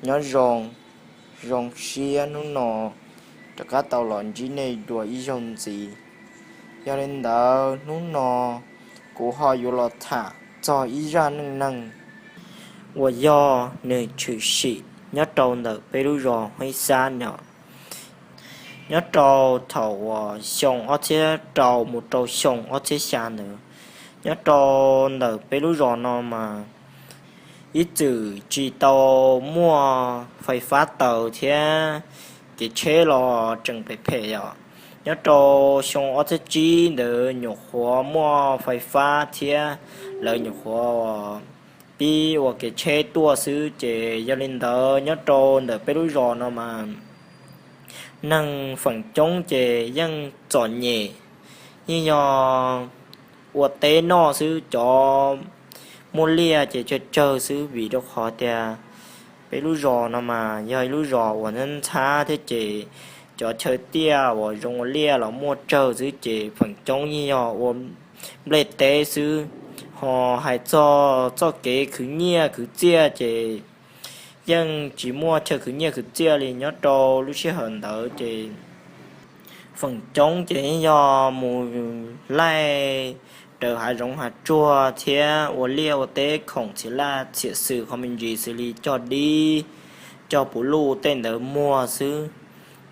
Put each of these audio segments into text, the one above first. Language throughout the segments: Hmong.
Nyob zoo, zoo siab hnub no rov qab tau los ntsib nej dua ib zaug ntxiv. Yog li ntawd hnub no kuv ho yuav los tham txog ib zaj neej neeg uas yog nws tshwm sim nyob rau ntawm peb lub zos Huab Xab no. Nyob rau thaum uas xyoo ob txhiab rau mus rau xyoo ob txhiab xya ntawd, nyob rau ntawm peb lub zos no mas ib txwm tsis tau muaj fais fab taws thiab, kev tsheb los tseem phem phem yom. Nyob rau xyoo ob txhiab tsib ntawd nyuam qhuav muaj fais fab thiab, lawv nyuam qhuav pib ua kev tsheb tuaj xwb. Ces yog li ntawd nyob rau ntawm peb lub zos no mas neeg feem coob ces yeej txom nyem, yeej yog ua teb noj xwb. Cov muaj liaj ces tsawg tsawg xwb, vim rau qhov tias peb lub zos no mas yog ib lub zos uas ntxhab ntxhab thiab, ces cov chaw tiaj uas zoo ua liaj los muaj tsawg xwb, ces feem coob yeej yog ua nplej teb xwb. Ho hais txog txoj kev khwv nyiaj khwv txiaj ces yeej tsis muaj chaw khwv nyiaj khwv txiaj li. Nyob rau lub sij hawm ntawd ces feem coob ces yeej yog mus laij raws hav zoov hav tsuag thiab ua liaj ua teb khoom txhia laj txhia xwm qhov me ntsis xws li cog dib, cog puv luj tej ntawd muag xwb.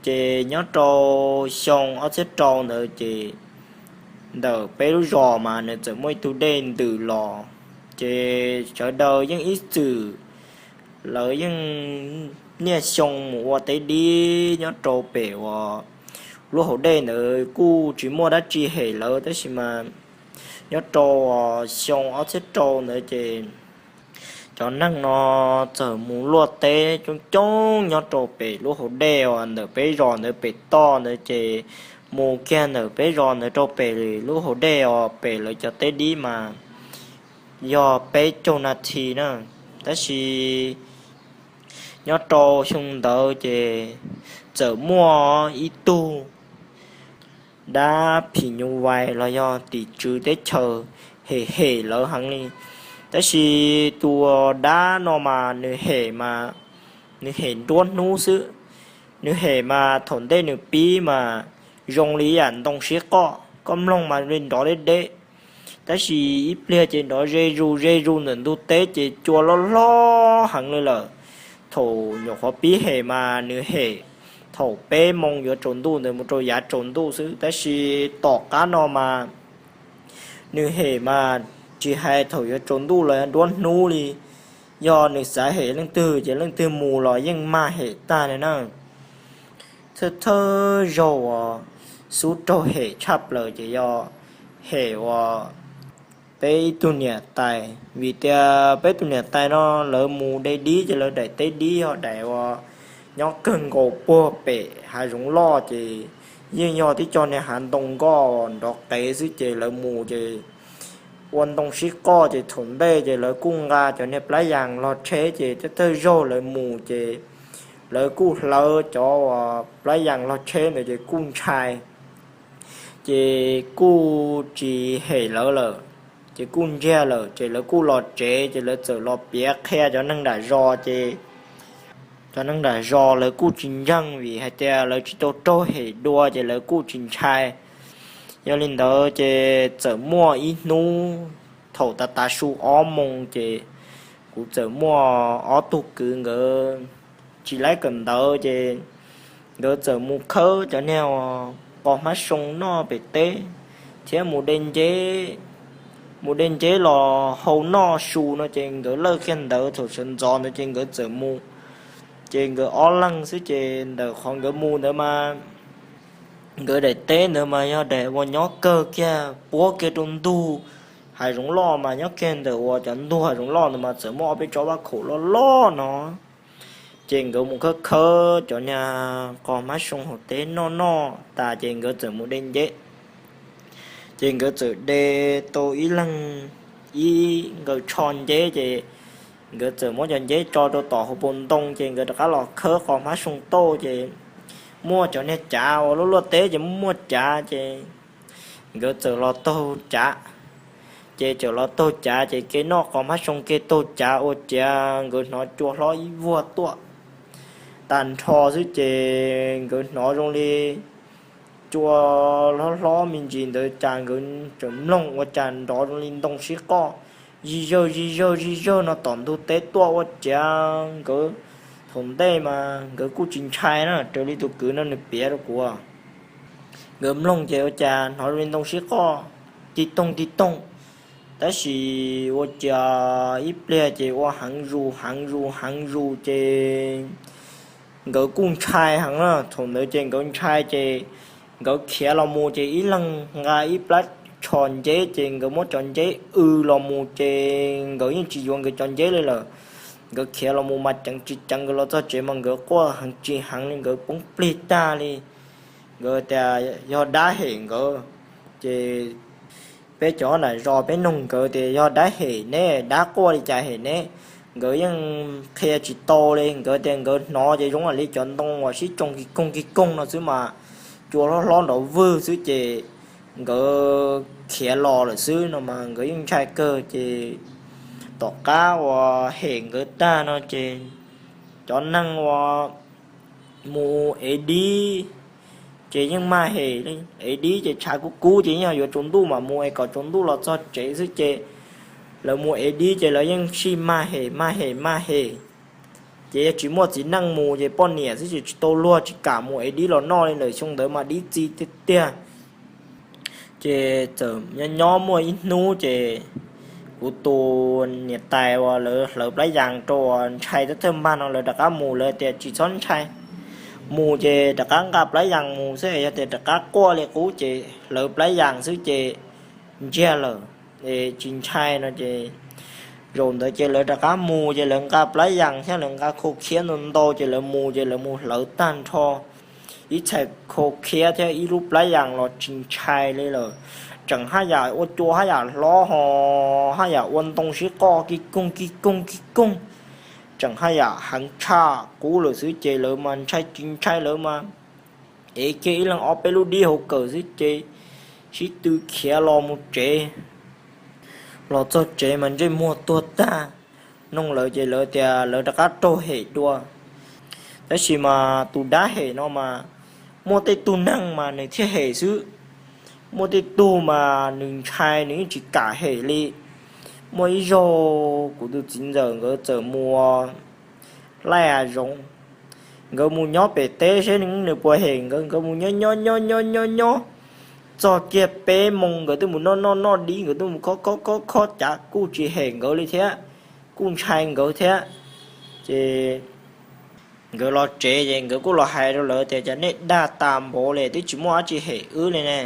Ces nyob rau xyoo ob txhiab rau ntawd ces ntawm peb lub zos mas nws txawm muaj ib tug dej ntws los, ces sawv daws yeej ib txwm, lawv yeej niaj xyoo mus ua teb dib nyob rau pem uas lub hauv dej ntawd kuj tsis muaj dab tsi hem lawv, tab sis mas nyob rau xyoo ob txhiab rau ntawd ces cov neeg no txawm mus luaj teb coob coob nyob rau pem lub hauv dej uas ntawm peb zos ntawd pem toj ntawd, ces mus kiag ntawm peb zos ntawd rau pem lub hauv dej uas pem lawv cov teb dib mas yog peb caug nas this na. Tab sis nyob rau xyoo ntawd ces txawm muaj ib tug dab phim nyuj vais los yog tim tswv teb chaws hem hem lawv heev li. Tab sis tus dab no mas nws hem mas nws hem nruab hnub xwb. Nws hem mas thaum ntej nws pib mas zoo li ib yam ntoo sib qoj, koj mloog mas li nrov deb deb. Tab sis ib pliag ces nrov ze zus ze zus ntawm ntug teb ces cua loj hlob heev li lawm. Thaum nyuam qhuav pib hem mas nws hem thaum peb moo yuav tsaus ntuj ntawd mus rau yav tsaus ntuj xwb, tab sis tom qab no mas nws hem mas tsis hais thaum yuav tsaus ntuj los nruab hnub li. Yog nws xav hem leej twg ces leej twg mus los yeej mag hem tag li na. Thawj thawj zaug uas xub raug hem tshaj plaws ces yog hem uas peb ib tug niam tais, vim tias peb tus niam tais no lawv mus de dib ces lawv daim teb dib yog daim uas nyob kawg nkaus puag pem hav zoov loj, ces yeej yog tib co niag hav ntoo nkoj nrov qev xwb, ces lawv mus ces ua ntoo sib qoj, ces thaum ntej ces lawv kuj nqa cov niag plab yas los tsheb, ces thawj thawj zaug lawv mus ces lawv kuj hlawv cov uas plab yas los tsheb ntawd ces kuj ntshai, ces kuj tsis hem lawv lawm, ces kuj ntsiag lawm, ces lawv kuj los tsev, ces lawv txawm los piav qhia cov neeg nram zos, ces cov neeg nram zos lawv kuj tsis ntseeg vim hais tias lawv tsis tau raug hem dua, ces lawv kuj tsis ntshai. Yog li ntawd ces txawm muaj ib hnub thaum tav tav su ob moos ces kuv txawm muaj ob tug kwv nkawd tsis laib kawm ntawv, ces nkawd txawm mus khawb cov niag qos hmab soo noj pem teb thiab mus de nceb, mus de nceb los hau noj su no, ces nkawd lawj kiag ntawd thaum sawv ntxov ntawd ces nkawd txawm mus. Ces nkawd ob leeg xwb, ces ntawm qhov nkawd mus ntawd mas nkawd daim teb ntawd mas yog daim uas nyob kawg kiag puab kiag rau ntug hav zoov loj, mas nyob kiag ntawm uas cov ntug hav zoov loj ntawd mas txawm muaj ob peb tsob vaj khaum loj loj no. Ces nkawd mus khawb khawb cov niag qos hmab soo hauv teb noj noj tas ces nkawd txawm mus de nceb. Ces nkawd txawm de tau ib leeg ib nkaws tsho nceb, ces nkawd txawm muab cov nceb tso rau tom hauv paus ntoo, ces nkawd rov qab los khawb qos hmab soo tauj, ces muaj cov niag cav uas luaj luaj teb ces muaj muaj cav, ces nkawd txawm los taug cav. Ces txawm los taug cav ces kev noj qos hmab soo kev taug cav ua ciav nkawd hnov cua hlob ib vuag tuaj. tag nrho xwb ces nkawd hnov zoo li cua hlob hlob me ntsis ntawd cas nkawd tseem mloog ua cas nrov zoo li ntoo sib qoj, zij zawg zij zawg zij zawg no tom ntug teb tuaj ua ciav nkawd. Thaum ntej mas nkawd kuj tsis ntshai na, raws li tus kwv no nws piav rau kuv, nkawd mloog ces ua cas hnov zoo li ntoo sib qoj, tig toog tig toog. Tab sis ua cas ib pliag ces ua heev zus heev zus heev zus ces nkawd kuj ntshai heev na. Thaum ntawd ces nkawd ntshai ces nkawd khiav los mus ces ib leeg nqa ib plab tsho nceb ces nkawd muab cov nceb w los mus ces nkawd yeej tsis yuav nkawd cov nceb li lawm. Nkawd khiav los mus mas ceev tsis ceev, nkawd los txog tsev mas nkawd quaj heev tsis heev li, nkawd poob plig tag li. Nkawd tias yog dab hem nkawd, ces peb cov nram zos peb nug nkawd tias yog dab hem neb, dab quaj li cas hem neb. Nkawd yeej qhia tsis tau li, nkawd tias nkawd hnov ces zoo li cov ntoo uas sib tsoo ki koog ki koog no xwb mas, cua hlob hlob nrov vwg xwb ces nkawd khiav los lawm xwb no mas nkawd yeej ntshai kawg ces tom qab uas hem nkawd tag no ces cov neeg uas mus ev dib ces yeej mag hem, ev dib ces tshav kub kub ces yeej yuav tsaus ntuj mas mus es kom tsaus ntuj los txog tsev xwb ces lawv mus ev dib ces lawv yeej sij mag hem mag hem mag hem. Ces yog tsis muaj txiv neej mus ces poj niam xwb ces tsis tau luag tsis kam mus ev dib los noj li lawm, xyoo ntawd mas dib txi tiag tiag. Ces txawm nyob nyob muaj ib hnub ces kuv tus niam tais uas lawv hlawv plab yas rau uas ntshai thawj thawj npag no lawv rov qab mus, lawv tias tsis txhob ntshai, mus ces rov qab nqa plab yas mus xwb, yog tias rov qab quaj li qub ces hlawv plab yas xwb ces ntsiag lawm, es tsis ntshai no ces zaum ntawd ces lawv rov qab mus ces lawv nqa plab yas thiab lawv nqa khau khiab ntau ntau ces lawv mus ces lawv mus hlawv tag nrho ib txhais khau khiab thiab ib lub plab yas los tsis ntshai li lawm. Tseem haj yam ua cua haj yam hlob ho haj yam ua ntoo sib qoj ki koog ki koog ki koog, tseem haj yam heev tshaj qub lawm xwb ces lawv mas ntshai tsis ntshai lawv mas ev kiag ib leeg ob peb lub dib hauv kawm xwb ces sib tw khiav los mus tsev. Los txog tsev mas ntsej muag tuag tag. Noog lawv ces lawv tias lawv rov qab raug hem dua. Tab sis mas tus dab hem no mas muaj tej tug neeg mas nws thiaj hem xwb, muaj tej tug mas nws ntshai nws yeej tsis kam hem li. Muaj ib zaug kuv tus txiv ntxawm nkawd txawm mus laij hav zoov, nkawd mus nyob pem teb seb nws puas hem nkawd, nkawd mus nyob nyob nyob nyob nyob nyob txog kiag peb moo nkawd twb mus noj noj noj dib, nkawd twb mus khob khob khob khob cav kuj tsis hem nkawd li thiab, kuj ntshai nkawd thiab. Ces nkawd los tsev ces nkawd kuj los hais rau lawv tias cas nej dag tas npaum li twb tsis muaj dab tsi hem wb li ne,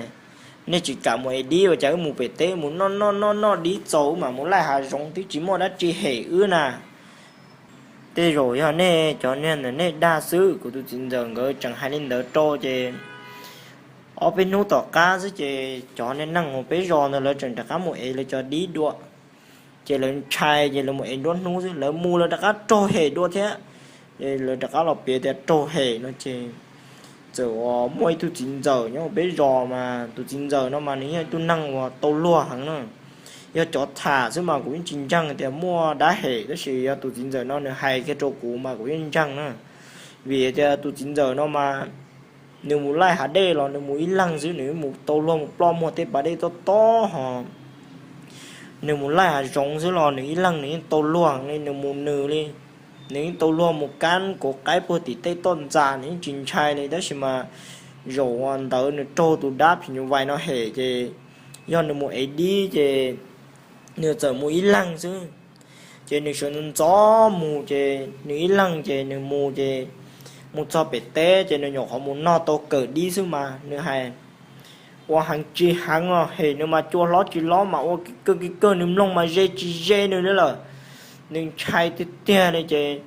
nej tsis kam mus ev dib ua cas wb mus pem teb mus noj noj noj noj dib txaus wb mam mus laij hav zoov twb tsis muaj dab tsi hem wb na. Tej zaum yog nej cov niag ntawm nej dag xwb. Kuv tus txiv ntxawm nkawd tseem hais li ntawd rau ces ob peb hnub tom qab xwb ces cov niag neeg hauv peb zos ntawd lawv tseem rov qab mus ev lawv cov dib dua. Ces lawv ntshai ces lawv mus ev nruab hnub xwb, lawv mus lawv rov qab raug hem dua thiab. Ces lawv rov qab los piav tias raug hem no ces txawm uas muaj ib tug txiv ntxawm nyob peb zos mas tus txiv ntxawm no mas nws yog ib tug neeg uas tau luag heev na. Yog cov tham xwb mas kuv yeej tsis ntseeg tias muaj dab hem, tab sis yog tus txiv ntxawm no nws hais kiag rau kuv mas kuv yeej ntseeg na. Vim tias tus txiv ntxawm no mas nws mus laij hav dej los nws mus ib leeg xwb, nws mus tau luag mus ploj muag tej pas dej tob tob ho. Nws mus laij hav zoov xwb los nws ib leeg nws yeej tau luag li, nws mus nws li. Nws yeej tau luag mus kab kauv qaib puag tim tej toj ntxas nws yeej tsis ntshai li, tab sis mas zaum ntawd nws raug tus dab phim nyuj vais no hem ces yog nws mus ev dib ces nws txawm mus ib leeg xwb. Ces nws sawv ntxov mus ces nws ib leeg ces nws mus ces mus txog pem teb ces nws nyuam qhuav mus noj tau kawm dib xwb mas nws hais ua heev tsis heev los hem nws mas cua hlob tsis hlob mas ua kawg kawg nws mloog mas ze tsis ze nws li lawm. Nws ntshai tiag tiag li ces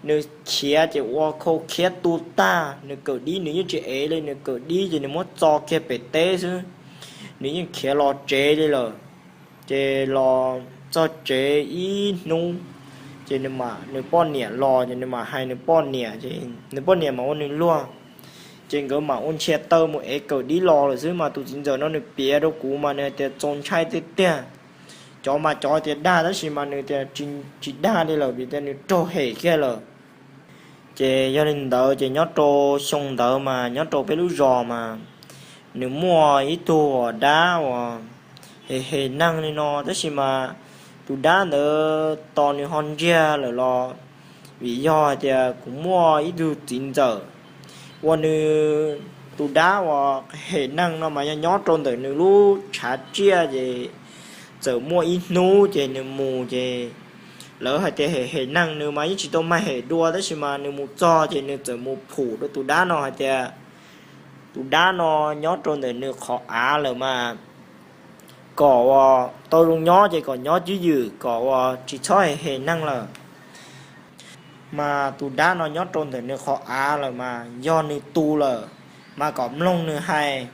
nws khiav ces ua khau khiab tu tag, nws kawm dib nws yeej tsis ev li, nws kawm dib ces nws muab txo kiag pem teb xwb, nws yeej khiav los tsev li lawm. Ces los txog tsev ib hnub ces nws mam nws poj niam los ces nws mam hais nws poj niam ces nws poj niam mam ua nws luag. Ces nkawd mam ua nchia taw mus ev kawm dib los lawm xwb mas tus txiv ntxawm no nws piav rau kuv mas nws hais tias txaus ntshai tiag tiag. Cov mas cov tias dag tab sis mas nws tias tsis dag li lawm vim tias nws raug hem kiag lawm. Ces yog li ntawd ces nyob rau xyoo ntawd mas nyob rau peb lub zos mas nws muaj ib tug uas dab uas hem hem neeg li no, tab sis mas tus dab ntawd tos nws ho ntsiag lawm los vim yog hais tias kuv muaj ib tug txiv ntxawm uas nws, tus dab uas hem neeg no mas yog nyob rau ntawm nws lub tshav tsiaj ces txawm muaj ib hnub ces nws mus ces lawv hais tias hem hem neeg, nws mas yeej tsis tau mag hem dua tab sis mas nws mus txog ces nws txawm mus phum rau tus dab no hais tias tus dab no nyob rau ntawm nws qhov av lawm mas kom uas tau zoo nyob ces kom nyob cwj ywm, kom uas tsis txhob hem hem neeg lawm. Mas tus dab no nyob rau ntawm nws qhov av lawm mas yog nws tus lawm, mas kom mloog nws hais.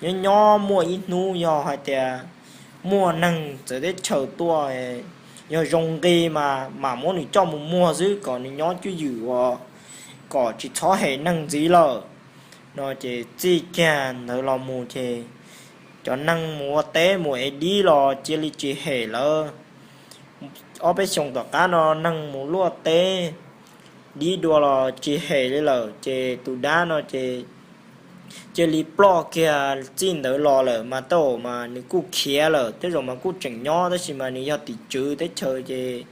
Nyob nyob muaj ib hnub yog hais tias muaj neeg txawv teb chaws tuaj, yog zoo nqi mas mam muab nws coj mus muag xwb, kom nws nyob cwj ywm uas kom tsis txhob hem neeg ntxiv lawm no. Ces txij kiag ntawd los mus ces cov neeg mus ua teb mus ev dib los cia li tsis hem lawm. Ob peb xyoos tom qab no neeg mus luaj teb dib dua los tsis hem li lawm, ces tus dab no ces cia li ploj kiag txij ntawd los lawm mas tau mas nws kuj khiav lawm, tej zaum mas kuj tseem nyob tab sis mas nws yog tim tswv teb chaws ces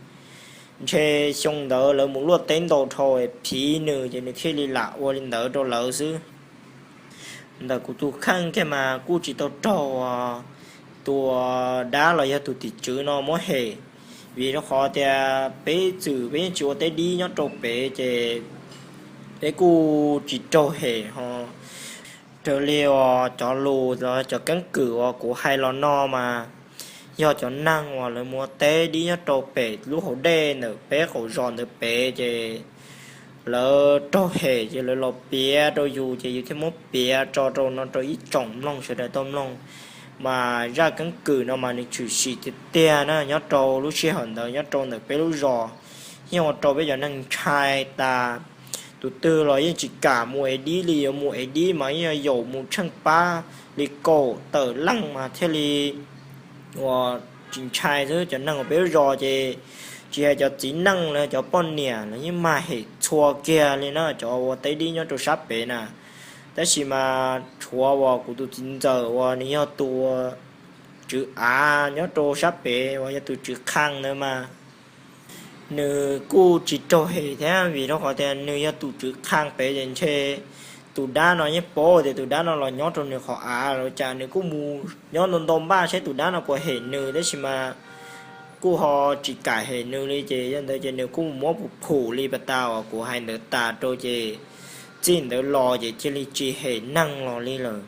ntshe xyoo ntawd lawv mus luaj teb ntau dhau, phiv nws ces nws thiaj li lam ua li ntawd rau lawv xwb. Ntawm kuv tus kheej kiag mas kuj tsis tau raug tus dab los yog tus tim tswv no muab hem, vim rau qhov tias peb txwm peb yeej tsis ua teb dib nyob rau pem ces peb kuj tsis raug hem ho. Raws li uas cov lus los cov keeb kwm uas kuv hais los no mas yog cov neeg uas lawv mus ua teb dib nyob rau pem lub hauv dej ntawm peb qaum zos ntawd pem ces lawv raug hem ces lawv los piav rau yus ces yus thiaj muab piav tso rau no rau ib tsoom mloog sawv daws tau mloog. Mas zaj keeb kwm no mas nws tshwm sim tiag tiag na nyob rau lub sij hawm ntawd nyob rau ntawm peb lub zos, yeej ua rau peb cov neeg ntshai tas. Tus twg los yeej tsis kam mus ev dib li, yuav mus ev dib mas yeej yuav yaum mus tsheej pab li kaum tawm leej mas thiaj li uas tsis ntshai xwb. Cov neeg uas peb lub zos ces tsis hais cov txiv neej los cov poj niam los yeej mag hem txhua kiag li na cov ua teb dib nyob rau sab pem na. Tab sis mas tshuav uas kuv tus txiv ntxawm uas nws yog tus tswv av nyob rau sab pem uas yog tus tswv qhee ntawd mas nws kuj tsis raug hem thiab, vim rau qhov tias nws yog tus tswv qhee pem ces ntshe tus dab no yeej paub tias tus dab no los nyob rau nws qhov av los cas nws kuj mus nyob ntau ntau npaj saib tus dab no puas hem nws, tab sis mas kuj ho tsis kam hem nws li ces yog ntawd ces nws kuj mus muab phum phum li pas tas uas kuv hais ntawd tas rau ces txij ntawd los ces cia li tsis hem neeg los li lawm.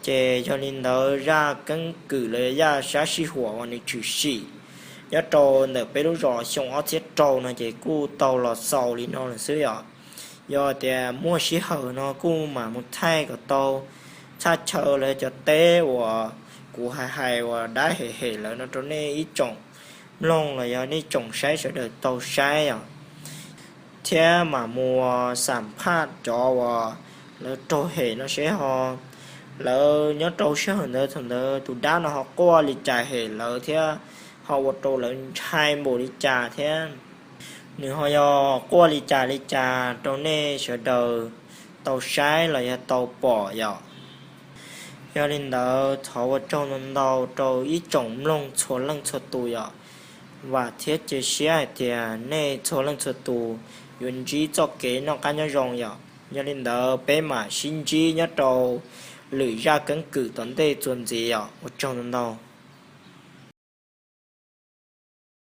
Ces yog li ntawd zaj keeb kwm los yog zaj sab sij huam uas nws tshwm sim nyob rau ntawm peb lub zos xyoo ob txhiab rau no ces kuj tau los xaus li no lawm xwb yom. Yog tias muaj sij hawm no kuj mam mus thaij kom tau txhaj chaw los yog cov teb uas kuv hais hais uas dab hem hem lawm no rau nej ib tsoom mloog los yog nej tsoom saib sawv daws tau saib os. Thiab mam mus xam phaj cov uas lawv raug hem no seb ho lawv nyob rau sij hawm ntawd thaum ntawd tus dab no ho quaj li cas hem lawv thiab ho ua rau lawv ntshai npaum li cas thiab nws ho yog quaj li cas li cas rau nej sawv daws tau saib los yog tau pom yom. Yog li ntawd thov ua tsaug ntau ntau rau ib tsoom mloog txhua leej txhua tus yom. Vam thiab cia siab hais tias nej txhua leej txhua tus yuav ntsib txoj kev noj qab nyob zoo yom. Yog li ntawd peb mam sib ntsib nyob rau lwm zaj keeb kwm tom ntej txuas ntxiv yom. Ua tsaug ntau ntau.